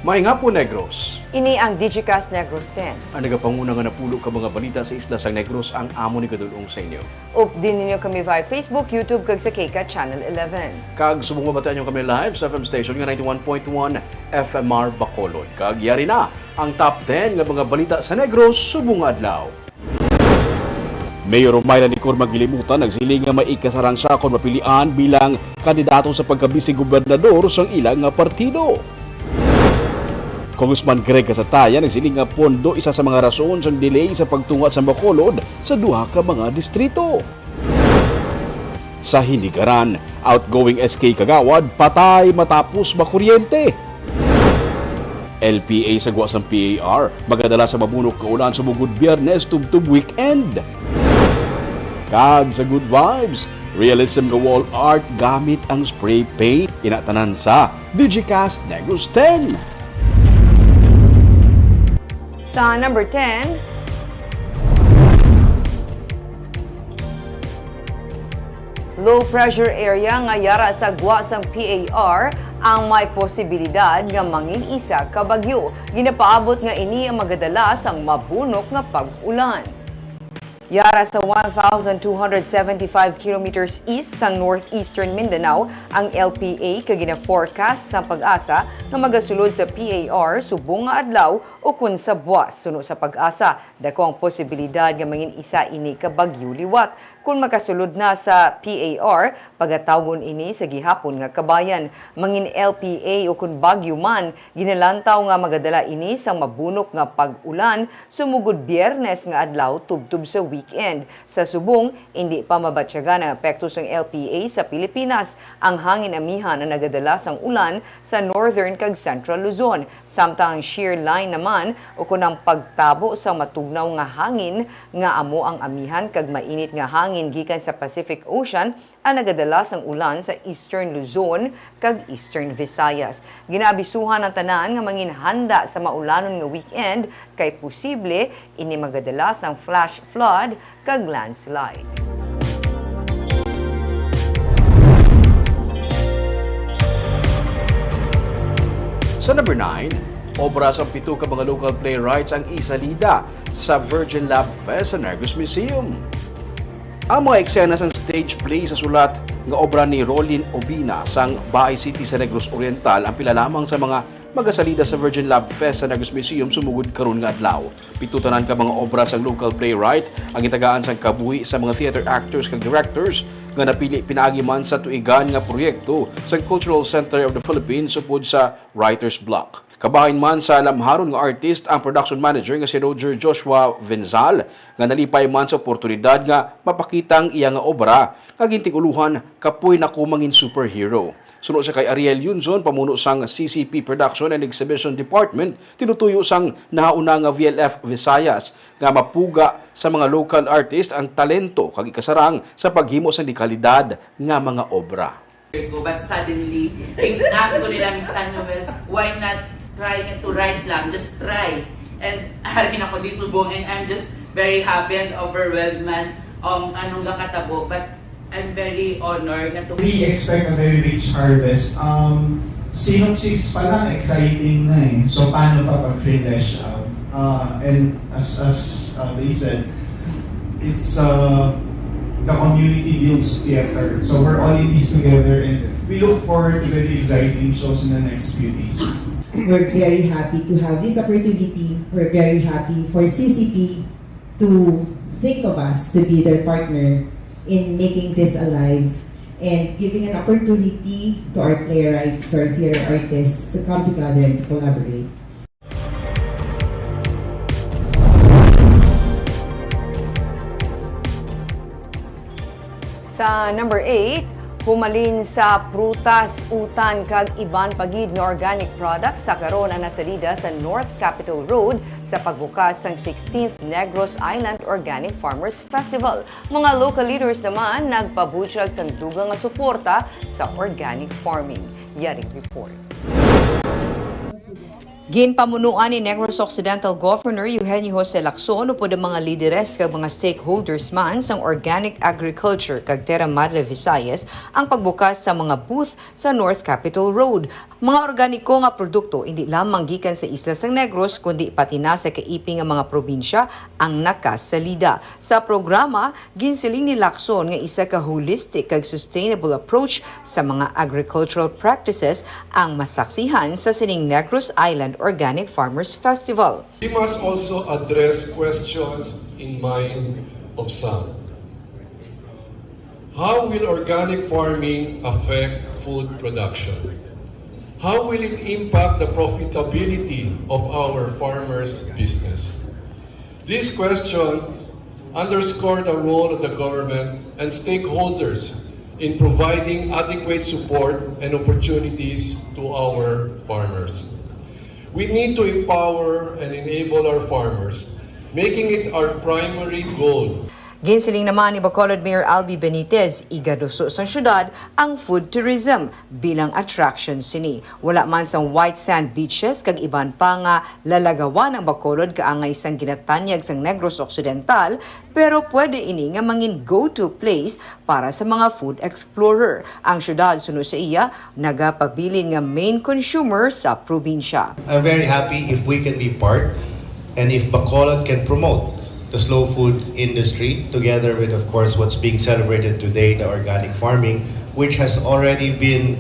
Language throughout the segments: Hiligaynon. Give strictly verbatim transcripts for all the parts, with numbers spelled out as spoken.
Maayong hapon, Negros. Ini ang Digicast Negros ten. Ang nagapanguna nga napulo ka mga balita sa isla sang Negros ang amon igadul-ong sa inyo. Updon ninyo kami via Facebook, YouTube, kag sa K CAT Channel eleven. Kag subong mabatian nyo kami live sa F M station nga ninety-one point one F M R Bacolod. Kag yari na ang top ten nga mga balita sa Negros subong nga adlaw. Mayor Myla Nicor Maglimutan nagsiling nga may ikasarang siya kon mapilian bilang kandidato sa pagka-vice gobernador sang ila nga partido. Congressman Greg Casataya nagsiling nga pondo isa sa mga rason sang delay sa pagtunga sa Bacolod sa duha ka mga distrito. Sa Hinigaran, outgoing S K kagawad patay matapos makuryente. L P A sa gwa sang P A R, magadala sa mabunok nga ulan sumugod Biyernes tubtob weekend. Kag sa Good Vibes, realism nga wall art gamit ang spray paint. Ina tanan sa Digicast Negros ten. Sa number ten, low pressure area nga yara sa gwa sang P A R ang may posibilidad nga mangin isa ka bagyo. Ginapaabot nga ini ang magadala sang mabunok nga pag-ulan. Yara sa one thousand two hundred seventy-five kilometers east sang northeastern Mindanao ang L P A, kag gina-forecast sang PAGASA nga magasulod sa P A R subong nga adlaw ukon sa buas. Suno sa PAGASA, daku ang posibilidad nga mangin isa ini ka bagyo liwat. Kon makasulod na sa P A R, pagatawgon ini sa gihapon nga kabayan. Mangin L P A ukon bagyo man, ginalantaw nga magadala ini sang mabunok nga pag-ulan sumugod Biyernes nga adlaw tubtob sa weekend. Sa subong, indi pa mabatyagan ang epekto sang L P A sa Pilipinas. Ang hangin amihan ang nagadala sang ulan sa northern kag central Luzon, samtang ang shear line naman, ukon ang pagtabo sang matugnaw nga hangin nga amo ang amihan kag mainit nga hangin gikan sa Pacific Ocean, ang nagadala sang ulan sa Eastern Luzon kag Eastern Visayas. Ginaabisuhan ang tanan nga manginhanda sa maulanon nga weekend, kay posible ini magadala sang flash flood kag landslide. Sa number nine, obra sang pito ka mga local playwrights ang isalida sa Virgin Love Fest sa Negros Museum. Ang mga eksena sang stage play sa sulat nga obra ni Rolin Obina sang Baay City sa Negros Oriental ang pila lamang sa mga magasalida sa Virgin Love Fest sa Negros Museum sumugod karon nga adlaw. Pito tanan ka mga obra sang local playwright ang gitagaan sang kabuhi sa mga theater actors kag directors nga napili pinaagi man sa tuigan nga proyekto sang Cultural Center of the Philippines upod sa Writer's Block. Kabahin man sa lamharon nga artist ang production manager nga si Roger Joshua Venzal, nga nalipay man sa oportunidad nga mapakita ang iya nga obra nga gintig-ulohan Kapoy Na Ko Mangin Superhero. Suno siya kay Ariel Yunzon, pamuno sang C C P Production and Exhibition Department, tinutuyo sang nahauna nga V L F Visayas nga mapuga sa mga local artist ang talento kag ikasarang sa paghimo sang dekalidad nga mga obra. Ko, but suddenly, ting-, ask ko nila, "Miss Tanya, well, why not try nga to write lang? Just try." And ari na ko di subong, and I'm just very happy and overwhelmed man, um, anong gakatabo. But I'm very honored na to. We expect a very rich harvest. Um, synopsis pa lang, exciting na eh. So, paano pa pag-finish? Um, uh, and as, as uh, they said, it's uh, the community builds theater. So, we're all in this together and we look forward to very exciting shows in the next few days. We're very happy to have this opportunity. We're very happy for C C P to think of us to be their partner in making this alive and giving an opportunity to our playwrights, to our theater artists to come together and to collaborate. Sa number eight, humalin sa prutas, utan, kag iban pa gid nga organic products, sa karon ang nasalida sa North Capitol Road sa pagbukas sang sixteenth Negros Island Organic Farmers Festival. Mga local leaders naman nagpabutyag sang dugang nga suporta sa organic farming. Yaring report. Ginpamunuan ni Negros Occidental Governor Eugenio Jose Lacson upod ang mga lideres kag mga stakeholders man sang organic agriculture kag Terra Madre Visayas ang pagbukas sa mga booth sa North Capitol Road. Mga organiko nga produkto indi lamang gikan sa isla sang Negros, kundi pati na sa kaiping nga mga probinsya ang nakasalida. Sa programa, ginsiling ni Lacson nga isa ka holistic kag sustainable approach sa mga agricultural practices ang masaksihan sa sining Negros Island Organic Farmers Festival. We must also address questions in mind of some. How will organic farming affect food production? How will it impact the profitability of our farmers' business? These questions underscore the role of the government and stakeholders in providing adequate support and opportunities to our farmers. We need to empower and enable our farmers, making it our primary goal. Ginsiling naman ni Bacolod Mayor Albi Benitez, igaduso sang syudad ang food tourism bilang attraction sini. Wala man sang white sand beaches kag iban pa nga lalagawan ang Bacolod kaangay sang ginatanyag sang Negros Occidental, pero pwede ini nga mangin go-to place para sa mga food explorer. Ang syudad, suno sa iya, nagapabilin nga main consumer sa probinsya. I'm very happy if we can be part and if Bacolod can promote the slow food industry together with, of course, what's being celebrated today, the organic farming, which has already been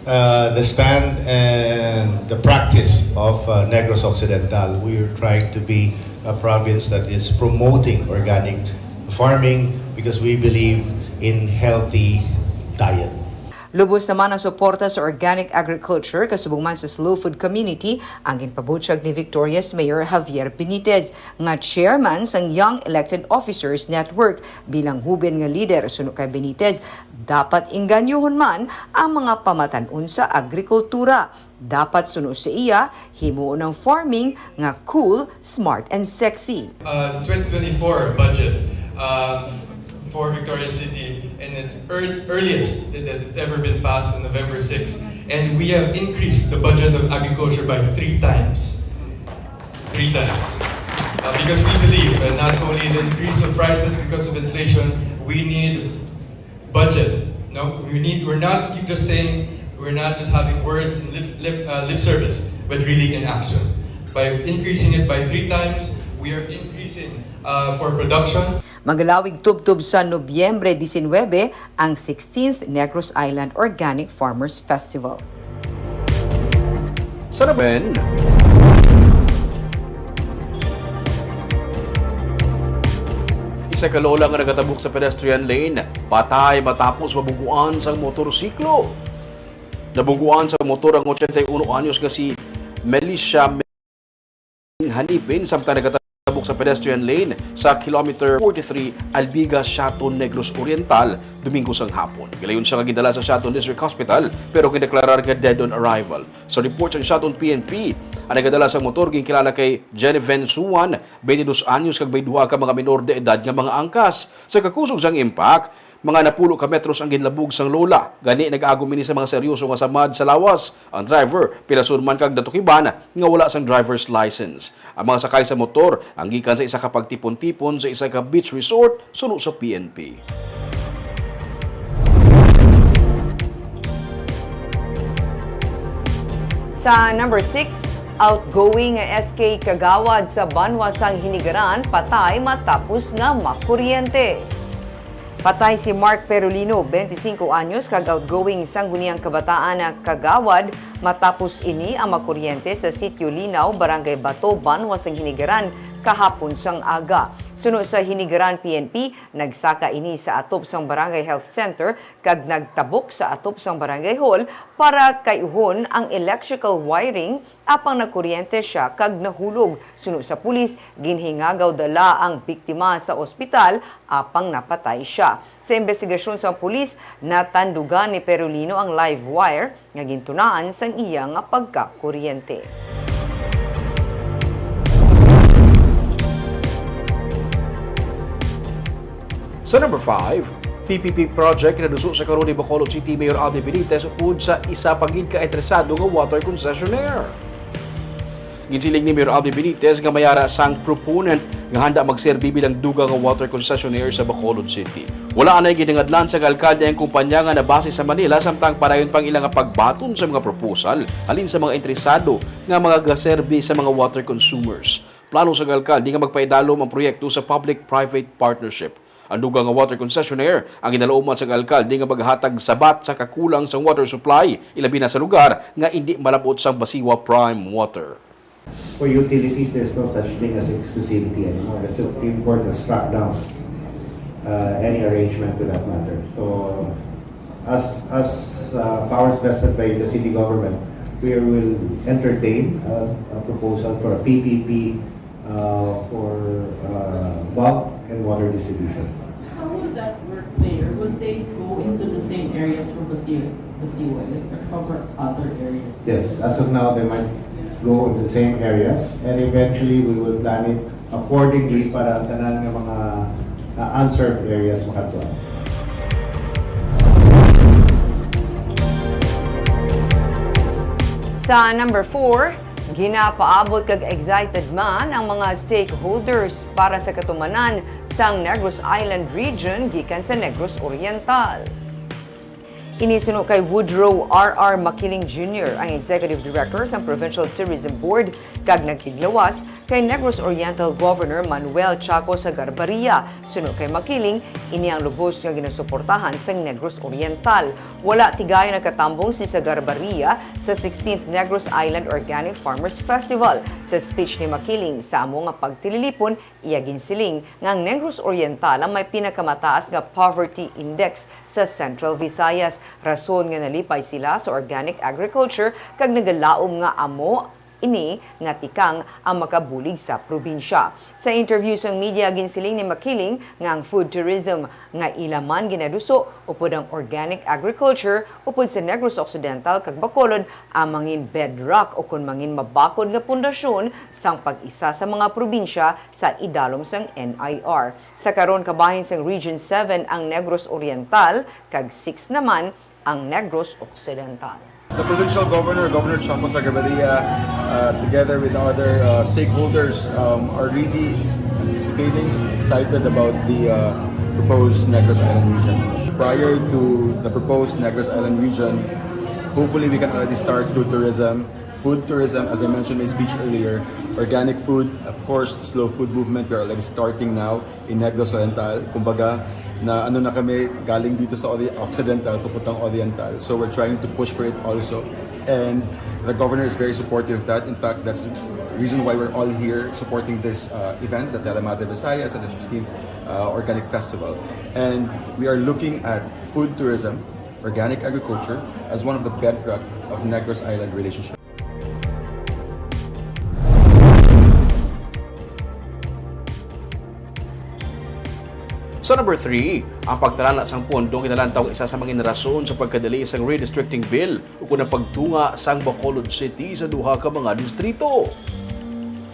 uh, the stand and the practice of uh, Negros Occidental. We are trying to be a province that is promoting organic farming because we believe in healthy diet. Lubos naman ang suporta sa organic agriculture kasubong man sa slow food community ang ginpabutyag ni Victoria's Mayor Javier Benitez nga chairman sang Young Elected Officers Network. Bilang huben nga lider, suno kay Benitez, dapat inganyohon man ang mga pamatan-on sa agrikultura. Dapat, suno sa iya, himuon ang farming nga cool, smart, and sexy. Uh, twenty twenty-four budget, uh, for Victoria City in its ear-, earliest that it's ever been passed on November sixth. And we have increased the budget of agriculture by three times. Three times. Uh, because we believe that not only the increase of prices because of inflation, we need budget. No, we need, we're not just saying, we're not just having words in lip, lip, uh, lip service, but really in action. By increasing it by three times, we are increasing, uh, for production. Magalawig tubtob sa Nobyembre diecinuebe ang sixteenth Negros Island Organic Farmers Festival. Sa naman, isa ka lola nga nagatabok sa pedestrian lane, patay matapos mabuguan sang motorsiklo. Nabuguan sa motor ang ochenta y uno anyos nga si Melissa Hanipin samtang nagatabok sa pedestrian lane sa kilometer forty-three, Albiga, Siaton, Negros Oriental, Domingo sang hapon. Gilayon siya nga gindala sa Siaton District Hospital, pero gindeklarar nga dead on arrival. Sa report sang Siaton P N P, ang nagadala sang motor ginkilala kay Jeniven Suan, twenty-dos anyos, kag may duha ka mga menor de edad nga mga angkas. Sa kakusog sang impact, mga napulo ka metros ang ginlabog sang lola, gani nag-agom ini sa mga seryoso nga samad sa lawas. Ang driver, pilason man kag natukiban nga wala sang driver's license. Ang mga sakay sa motor ang gikan sa isa ka pagtipon-tipon sa isa ka beach resort, suno sa P N P. Sa number six, outgoing nga S K kagawad sa banwa sang Hinigaran patay matapos nga makuryente. Patay si Mark Perolino, twenty-cinco anyos, kag outgoing Sangguniang Kabataan nga kagawad, matapos ini ang makuryente sa Sitio Linaw, Barangay Bato, banwa sang Hinigaran, kahapon sang aga. Suno sa Hinigaran P N P, nagsaka ini sa atop sang Barangay Health Center kag nagtabok sa atop sang Barangay Hall para kay-uhon ang electrical wiring. Apang nagkuryente sia kag nahulog. Suno sa pulis, ginhingagaw dala ang biktima sa ospital, apang napatay sia. Sa imbestigasyon sang pulis, natandugan ni Perolino ang live wire nga gintunaan sang iya nga pagkakuryente. Sa number five, P P P project kinaduso sa karon ni Bacolod City Mayor Albi Benitez upod sa isa pa gid ka interesado nga water concessionaire. Ginsiling ni Mayor Alvin Benitez nga may ara sang proponent nga handa magserbi bilang dugang nga water concessionaire sa Bacolod City. Wala anay ginangadlan sang alkalde ang kumpanya nga nabase sa Manila, samtang padayon pang ila nga pagbaton sa mga proposal halin sa mga interesado nga magagaserbi sa mga water consumers. Plano sang alkalde nga magpaidalom ang proyekto sa public-private partnership. Ang dugang nga water concessionaire ang ginalauman sang alkalde nga maghatag sabat sa kakulang sang water supply, ilabi na sa lugar nga indi malab-ot sang Basiwa Prime Water. For utilities, there's no such thing as exclusivity anymore. The Supreme Court has struck down uh, any arrangement to that matter. So, as as uh, powers vested by the city government, we will entertain a, a proposal for a P P P uh, for uh, bulk and water distribution. How will that work, Mayor? Will they go into the same areas for Basiwa, Basiwa is or cover other areas? Yes, as of now, they might go in the same areas, and eventually we will plan it accordingly para ang tanan nga mga uh, unserved areas makadto. Sa number four, ginapaabot kag excited man ang mga stakeholders para sa katumanan sang Negros Island Region gikan sa Negros Oriental. Ini suno kay Woodrow R R Makiling Junior, ang Executive Director sang Provincial Tourism Board, kag nagtiglawas kay Negros Oriental Governor Manuel Chaco Sagarbarria. Suno kay Makiling, ini ang lubos nga ginasuportahan sang Negros Oriental. Wala tigayon nakatambong si Sagarbarria sa sixteenth Negros Island Organic Farmers Festival. Sa speech ni Makiling sa amo nga pagtililipon, iya ginsiling nga ang Negros Oriental ang may pinakamataas nga poverty index sa Central Visayas, rason nga nalipay sila sa organic agriculture kag nagalaom nga amo ini nga tikang ang makabulig sa probinsya. Sa interview sang media, ginsiling ni Makiling nga ang food tourism nga ila man ginaduso upod ang organic agriculture upod sa Negros Occidental kag Bacolod ang mangin bedrock o kon mangin mabakod nga pundasyon sang pag-isa sa mga probinsya sa idalom sang N I R. Sa karon, kabahin sang Region seven ang Negros Oriental kag six naman ang Negros Occidental. The provincial governor, Governor Chaco Sagabadia, uh, together with other uh, stakeholders, um, are really anticipating, excited about the uh, proposed Negros Island region. Prior to the proposed Negros Island region, hopefully we can already start through tourism, food tourism, as I mentioned in my speech earlier, organic food, of course, the slow food movement, we're already starting now in Negros Oriental. Kumbaga, na ano na kami, galing dito sa Ori- Occidental, papuntang Oriental. So we're trying to push for it also. And the governor is very supportive of that. In fact, that's the reason why we're all here supporting this uh, event, the Tela Madre Visayas at the sixteenth uh, Organic Festival. And we are looking at food tourism, organic agriculture, as one of the bedrock of Negros Island relationship. Sa number three, ang pagtalana sang pondo ang ginalantaw nga isa sa mga rason sa pagkadali sang redistricting bill ukon ang pagtunga sang Bacolod City sa duha ka mga distrito.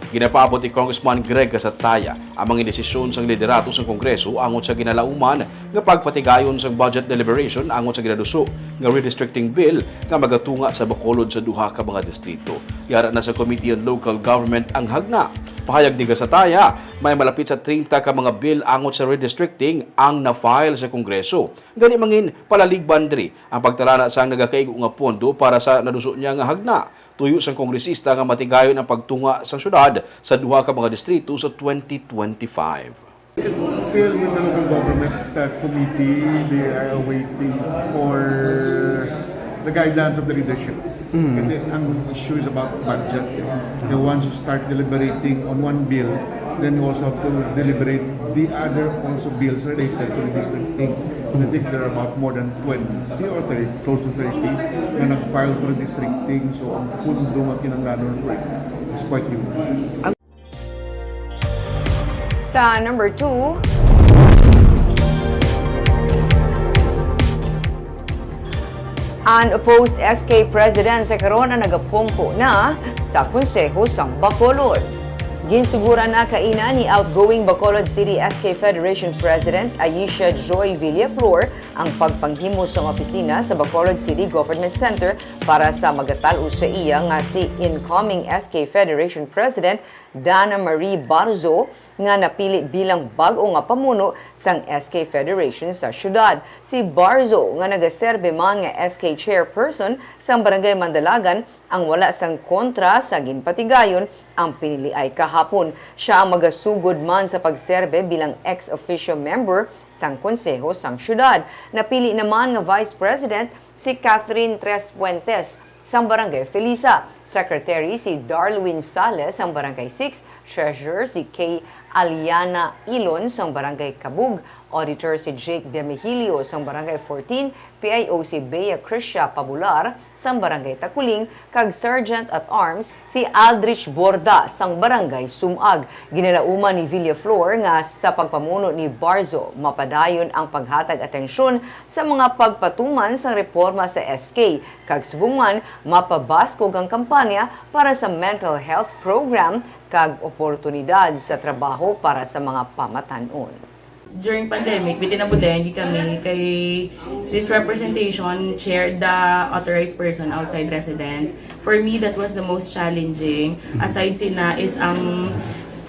Ginapaabot ni Congressman Greg Casataya ang mga desisyon sang liderato sang Kongreso angot sa ginalauman nga pagpatigayon sang budget deliberation angot sa ginaduso nga redistricting bill nga magatunga sa Bacolod sa duha ka mga distrito. Yara na sa Committee on Local Government ang hagna. Pahayag ni Casataya, may malapit sa treinta ka mga bill angot sa redistricting ang na-file sa Kongreso. Gani mangin palaligban diri ang pagtalana sang nagakaigo nga pondo para sa naduso niya nga hagna. Tuyo sang kongresista nga matigayon ang pagtunga sang syudad sa duha ka mga distrito sa twenty twenty-five. It's still with the local government uh, committee. They are waiting for the guidance of the leadership. Kasi ang issue is about budget. Eh. Kaya once you start deliberating on one bill, then you also have to deliberate the other also bills related to the districting. I think there are about more than twenty or thirty, close to thirty na nag-file for districting. So ang pundo nga kinahanglan for it is quite huge. Sa number two, unopposed S K President sa karon ang nagapungko na sa Konseho sang Bacolod. Ginsuguran na kaina ni outgoing Bacolod City S K Federation President Aisha Joy Villaflor ang pagpanghimo sang opisina sa Bacolod City Government Center para sa magatal-os sa iya nga si incoming S K Federation President Dana Marie Barzo, nga napili bilang bag-o nga pamuno sang S K Federation sa siyudad. Si Barzo, nga nagaserbe man nga S K chairperson sang Barangay Mandalagan, ang wala sang kontra sa ginpatigayon ang piniliay kahapon. Siya ang magasugod man sa pagserbe bilang ex officio member sang konseho sang siyudad. Napili naman nga vice president si Catherine Tres Puentes sang Barangay Felisa, secretary si Darlwin Sales sang Barangay six, treasurer si Kay Aliana Ilon sang Barangay Kabug, auditor si Jake Demihilio sang Barangay fourteen, P I O si Bea Crisha Pabular sang Barangay Takuling, kag Sergeant at Arms si Aldrich Borda sang Barangay Sumag. Ginalauman ni Villaflor nga sa pagpamuno ni Barzo, mapadayon ang paghatag atensyon sa mga pagpatuman sang reporma sa S K, kag subong man mapabaskog ang kampanya para sa mental health program kag oportunidad sa trabaho para sa mga pamatan-on. During pandemic, bitin na budlay kami kay this representation chaired the authorized person outside residence. For me, that was the most challenging. Aside sina is ang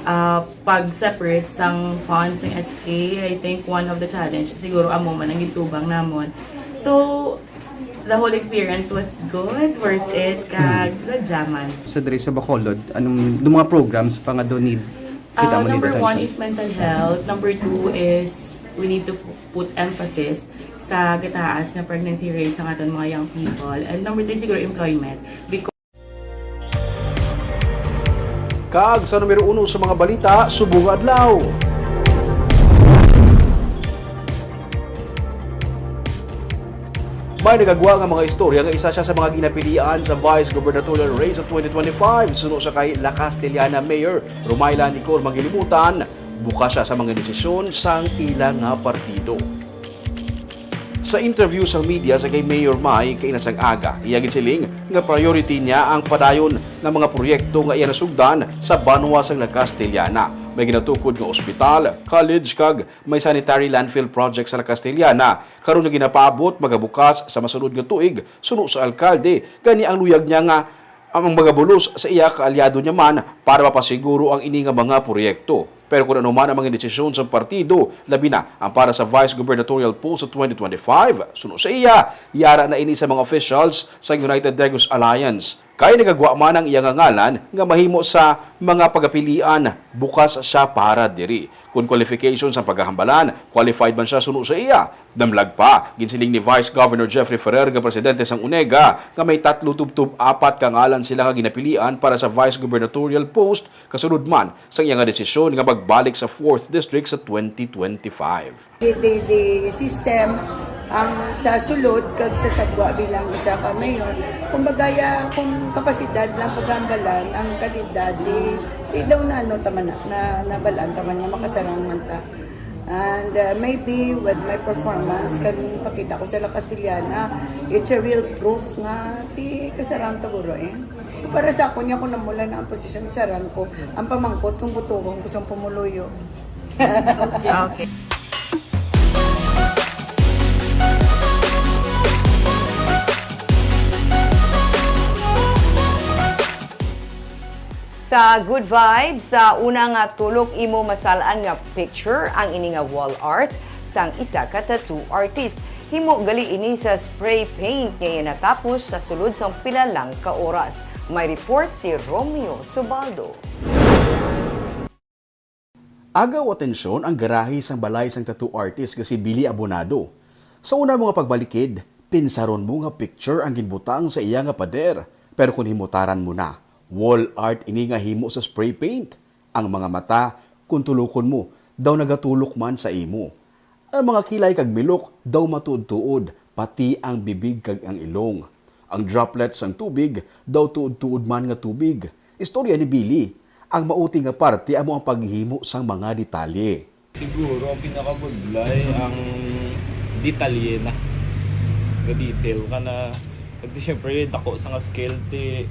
ah, pag-separate sang funds sang S K, I think one of the challenge siguro amo man ang gintubang namon. So, the whole experience was good, worth it, kag sadya man. Sa diri sa Bacolod, anong, anong mga programs pa nga do need kita Ah, mo need number one attention? Is mental health. Number two is we need to f- put emphasis sa gataas nga pregnancy rate sa aton mga young people. And number three siguro employment. Because Kag sa numero uno sa mga balita subong nga adlaw. May nagagwa nga mga istorya nga isa siya sa mga ginapilian sa vice gubernatorial race sa twenty twenty-five suno sa kay La Castellana Mayor Romayla Nicor Manghilimutan, bukas siya sa mga desisyon sang ila nga partido. Sa interview sa media sa kay Mayor May kaina sang aga, iya ginsiling nga priority niya ang padayon nga mga proyekto nga iya nasugdan sa banwa sang La Castellana. May ginatukod nga ospital, college, kag may sanitary landfill project sa La Castellana karon nga ginapaabot magabukas sa masunod nga tuig suno sa alkalde. Gani ang luyag niya nga ang magabulos sa iya kaalyado niya man para mapasiguro ang ini nga mga proyekto. Pero kun ano man ang mga desisyon sa partido, labi na ang para sa vice gubernatorial poll sa twenty twenty-five, suno sa iya, yara na ini sa mga officials sa United Negros Alliance. Kay nagagwa man ang iya nga ngalan nga mahimo sa mga pagapilian, bukas siya para diri. Kun qualification sa paghahambalan, qualified man siya suno sa iya. Damlag pa, ginsiling ni Vice Governor Jeffrey Ferrer nga presidente sang UNEGA nga may tatlo tubtob apat ka ngalan sila nga ginapilian para sa vice gubernatorial post kasunod man sang iya nga desisyon nga magbalik sa fourth District sa twenty twenty-five. The, the, the system ang sa sulod kag sa sagwa bilang isa ka mayor. Kumbaga, ya, kung kapasidad lang paghambalan ang kalidad, di, di daw na ano taman na, na nabalaan taman nga makasarang man ta. And uh, maybe with my performance kag pakita ko sa La Castellana, it's a real proof nga ti kasarang ta guro eh. Para sa akon, ya ko namula na ang posisyon, sarang ko ang pamangkot kung butuhon ko sang pumuluyo. Okay. Sa Good Vibes, sa una nga tulok imo masal-an nga picture ang ini nga wall art sang isa ka tattoo artist. Himo gali ini sa spray paint nga iya natapos sa sulod sang pila lang ka oras. May report si Romeo Subaldo. Agaw atensyon ang garahe sang balay sang tattoo artist nga si Billy Abonado. Sa una mo nga pagbalikid, pinsaron mo nga picture ang ginbutang sa iya nga pader. Pero kon himutaran mo na, wall art ini nga himo sa spray paint. Ang mga mata, kon tulokon mo, daw nagatulok man sa imo. Ang mga kilay kag milok daw matuod-tuod, pati ang bibig kag ang ilong. Ang droplets sang tubig daw tuod-tuod man nga tubig. Istorya ni Billy, ang mauti nga parte amo ang paghimo sang mga detalye. Siguro ang pinakabudlay ang detalye na. Ga-detail ka na. Kag di syempre dako sa nga scale ti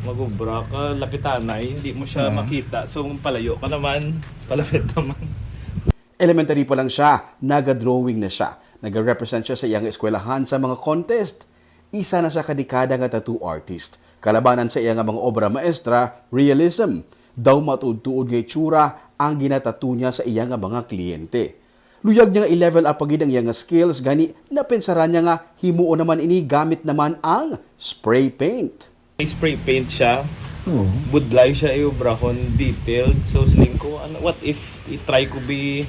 Mag-obra ka, lapitanay, hindi mo siya Ah. makita. So, palayo ka naman, palapit naman. Elementary pa lang siya, naga-drawing na siya. Naga-represent siya sa iyang eskwelahan sa mga contest. Isa na siya ka dekada nga tattoo artist. Kalabanan sa iya nga mga obra maestra, realism. Daw matuod-tuod nga itsura ang ginatattoo niya sa iya nga mga kliyente. Luyag niya nga i-level up pa gid ang iya nga skills, gani napensaran niya nga himuon naman ini gamit naman ang spray paint. May spray paint siya. Oo. Budlay siya, iubrahon, detailed. So, siling ko, ano, what if i-try ko bi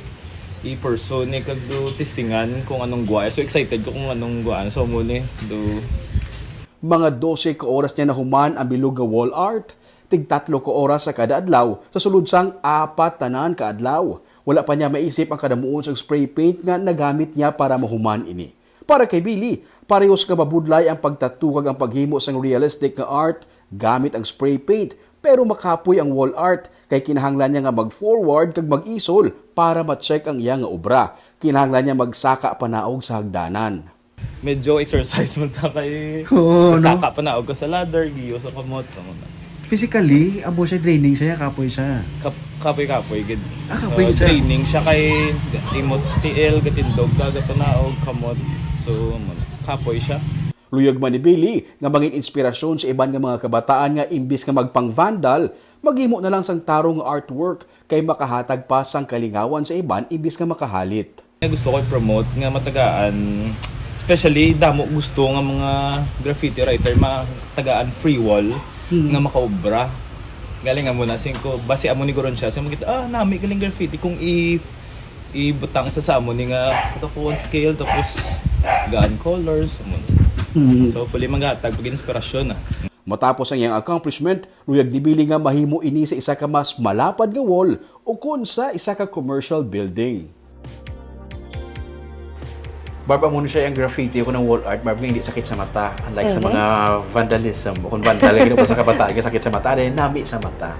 i-person ni kag do testingan kung anong guwa. So, excited ko kung anong guwa. So, mo ni do Mga dose ka oras niya nahuman ang bilog nga wall art. Tig tatlo ka oras sa kada adlaw, sa sulod sang apat tanan ka adlaw. Wala pa niya maisip ang kadamuon sang spray paint nga nagamit niya para mahuman ini. Para kay Billy, parehos nga mabudlay ang pagtattoo kag ang paghimo sang realistic nga art gamit ang spray paint, pero makapoy ang wall art kay kinahanglan niya nga mag-forward kag mag-isol para ma-check ang iya nga obra. Kinahanglan niya magsaka panaog sa hagdanan. Medyo exercise man sa kay Oo, no? Saka panaog ka sa ladder, giyo sa kamot. Ano na. Physically, abo siya, draining siya, kapoy siya. Kap- kapoy-kapoy gid. Ah, kapoy gid siya. Draining siya kay imot tiil, gatindog ka, gatanaog, kamot. So, mo na. Kapoy siya. Luyag man ni Billy nga mangin inspirasyon sa iban nga mga kabataan nga imbis nga magpang-vandal, maghimo na lang sang tarong nga artwork kay makahatag pa sang kalingawan sa iban imbis nga makahalit. Nga gusto ko i-promote nga matagaan, especially damo gusto nga mga graffiti writer, matagaan free wall nga makaobra. Galing nga muna sing ko, basi amo ni Goron siya, sa makita, ah, nami galing graffiti kung i ibutang sa sa amo ni nga ito ko scale, tapos gaan colors, amo. Mm. So, fully maghatag pag inspirasyon, ah. Matapos ang iyang accomplishment, luyag ni Billy nga mahimo ini sa isa ka mas malapad nga wall o kon sa isa ka commercial building. Barb, amo na siya ang graffiti ko ng wall art, Barb, nga hindi sakit sa mata. Unlike sa mga vandalism, o kung vandal, ginawa sa kabataan, nga sakit sa mata, dahil nami sa mata.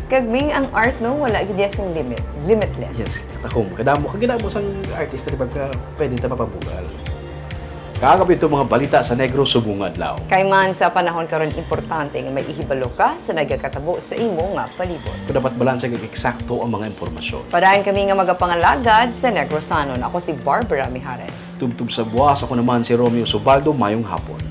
Kag Ming, ang art, no, wala gid iya sing limit, limitless. Yes, katahom. Kadamo, kagidamo sang artista, di ba, ka pwede ta mapabugal. Kagabi ito mga balita sa Negros subong nga adlaw. Kay man sa panahon karon, importante nga may ihibalo ka sa nagakatabo sa imo nga palibot. Kung dapat balanse kag eksakto ang mga impormasyon. Padayon kami nga magapangalagad sa Negrosanon. Ako si Barbara Mijares. Tubtob sa buwas, ako naman si Romeo Subaldo. Mayong hapon.